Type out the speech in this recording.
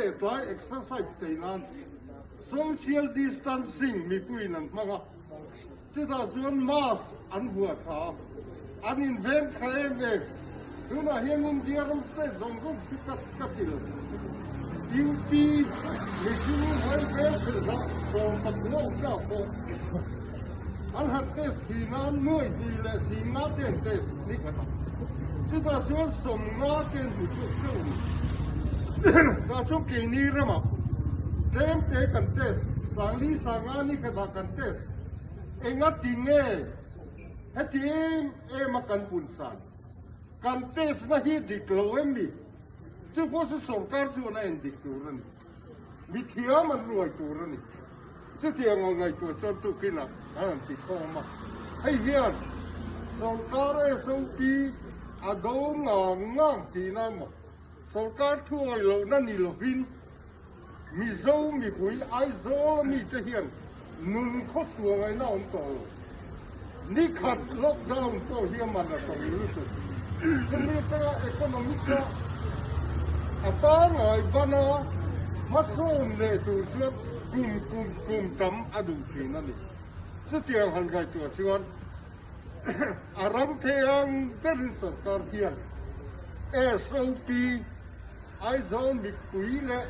leh tlai exercise thei nan social distancing mipuiin an hmang a, chutah chuan mask an vuah tha a, an inveng tha em em. Tunah hian India ram state zawng zawng chu ka ka ti lo. UP mihring vai vel chhehzah 15 awm tlak pawh an han test thin a, nuai hnih leh 50 te an test ni khat a. Chutah chuan 50 te an hmu chhuak teuh a ni. Tah chuan keini ramah tlem te kan test, 40 50 ni khatah kan test. Enga ti nge heti em em a kan pun san? Kan test na hi dik lo em ni? Chu pawh chu sorkar chuan a en dik tur a ni. Mi thiam an ruai tur a ni. Chutiang ang ngaihtuah chuan tukinah an han ti khawm a. Hei hian sorkar SOP a do ngang ngang tihna emaw, sorkar thuawi lohna ni lovin Mizo mipui Aizawl mite hian nun khawchhuah ngaihna awm tawh lo. Ni khat lockdown pawh hi a man a to lutuk. Chumi atanga economics a a pangngai bana hmasawn leh tur chuan kum kum kum tam a duh thin a ni. Chutiang han ngaihtuah chuan a ram thei ang berin sorkar hian SOP Aizawl mipui leh.